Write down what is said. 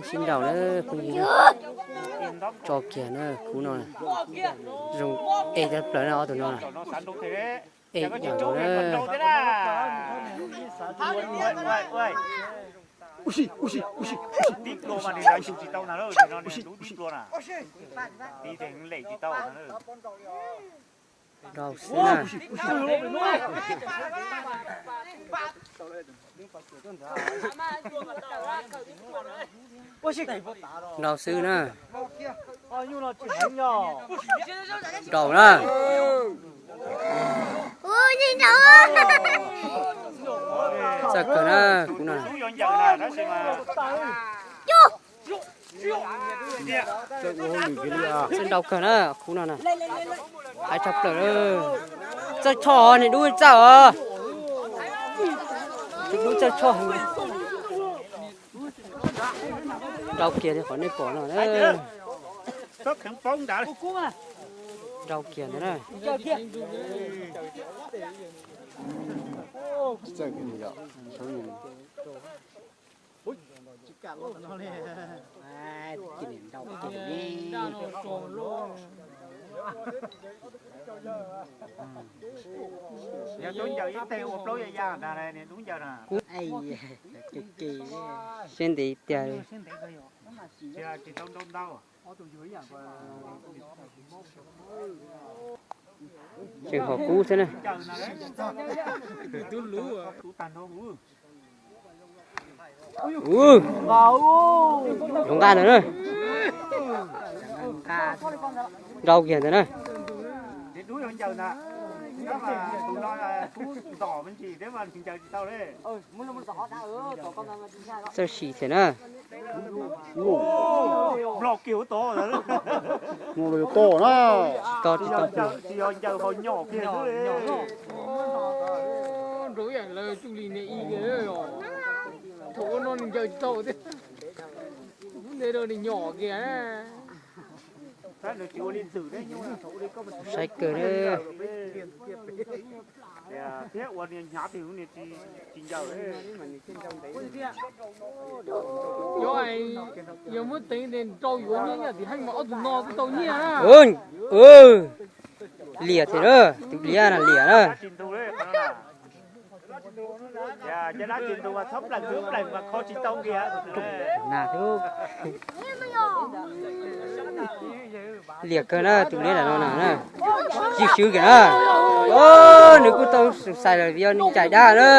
Sib nraus na phooj ywg, tso kiag na khub no, zoo ej tshaj plaws na ob tug no. Ej yam nkaus na. Nrau xwb na. Nrau xwb na. Nrau na. Txawj kawg na khub no. Txawj nrau kawg na khub no na. Aiv tshaj plaws. Txawj tshoj, niag dub txawj os. Dub txawj tshoj. Nrau kiag li qhov nej pom no. Nrau kiag ntawd na. Yog tub ncaws ib teg ua plaub ya ya ntag, niag tub ncaws na. Siab ntev tiag. Tseem hom kub xwb na. Ua, zoo nqaj ntawd na. Nrau kiag ntawd na. Txawj sim thiab na. Tsis to, tsis to. Nrau ib yam lawv tsuj li niag i, thaum ub no nws ncaws tsis tau thiab. Ntawd rau nws nyom kiag. Saib kawg na. Yog, yog muab teev tes nrau yuav nyiaj yam tim heej mas ob tug no twb tau nyiaj na. Liam thiab na, tus liab na liam na. Liam kawg na tus liab ntawm no na. Tsis swb kiag na. Nws kuj tau xus xais lawm vim yog nws ncaim dab na.